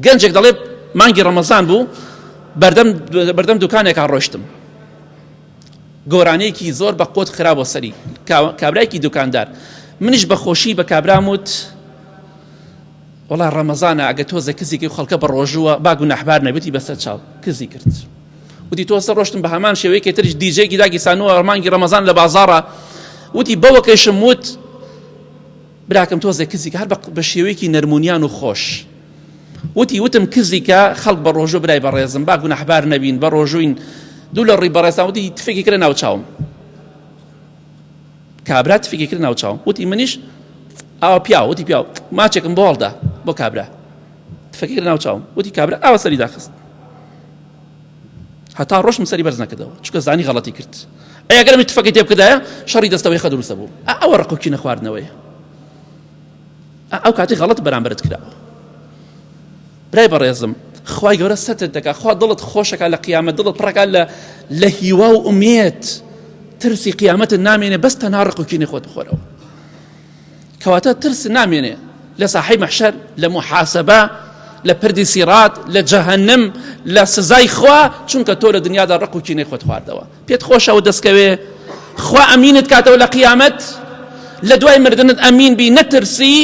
گەنجێک دەڵێ مانگی ڕەمەزان بوو بەردەم بەردەم دوکانێکا ڕۆشتم گۆرانیەکی زۆر بە قۆت خرا بۆ سەری کابرایکی دوکاندار منیش بە خۆشی بە کابرام وت وەڵا ڕەمەزانە ئەگە تۆزە کزێکی خەڵکە بە ڕۆژووە با گوناحبار نەبێتی بەسەر چاو کزی کرد وتی تۆسە ڕۆشتم بە هەمان شێوەیەکی ترش دیجێکی داگیسانووە مانگی ڕەمەزان لە بازاڕە وتی بەوەکەشم وت براکەم تۆزێک کزی کە هەر بە شێوەیەکی نەرمونیان و خۆش وتی وتم کزی کە خەڵک بە ڕۆژوو برای بەڕێزم با گوناحبار نەبین بە ڕۆژوین دوو لە ڕووی بەڕێزان وتی تفێکی کرە ناو چاوم کابرا تفێکی کرد ناو چاوم وتی منیش ئاوا پیاو وتی پیاو ماچێکم بۆ هەڵدا بۆ کابرا تفەکی کرد ناو چاوم وتی کابرا ئاوا سەری داخست هەتا ڕۆشتم سەری بەرز نەکردەوە چونکە زانی غەڵەتی کرد ئەی ئەگەر ئەمی تفەکەی تێ بکردایە شەڕی دەستەوەی خە دروستە بوو ئەوە ڕق و کینە خواردنەوەیە ئەو کاتی غەڵەت بەرامبەرت کراوە برای بەڕێزم خوای گەورە سەترت دەکات خوا دڵت خۆشەکە لە قیامەت دڵت پڕەکە لە لە هیوا و ئومێد ترسی قیامەتت نامێنێ بەس تەنها ڕق و کینەی خۆت بخۆرەوە کەواتە ترس نامێنێ لە ساحەی مەحشەر لە محاسبە لە پردی سیڕات لە جەهەنم لە سزای خوا چونکە تۆ لە دنیادا ڕق و کینەی خۆت خواردەوە پێت خۆشەوە دەستکەوێ خوا ئەمینت کاتەوە لە قیامەت لە دوای مردنت ئەمین بی نەترسی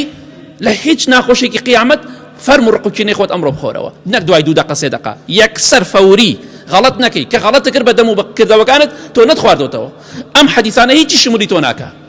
لە هیچ ناخۆشێکی قیامەت فەرم و ڕق و کینەی خۆت ئەمڕۆ بخۆرەوە نەک دوای دوو دەقە سێ دەقە یەکسەر فەوری غەڵەت نەکەی کە غەڵەتە کرد بە دەم و بە کردەوەکانت تۆ نەتخواردۆتەوە ئەم حەدیسانە هیچی شمولی تۆ ناکە.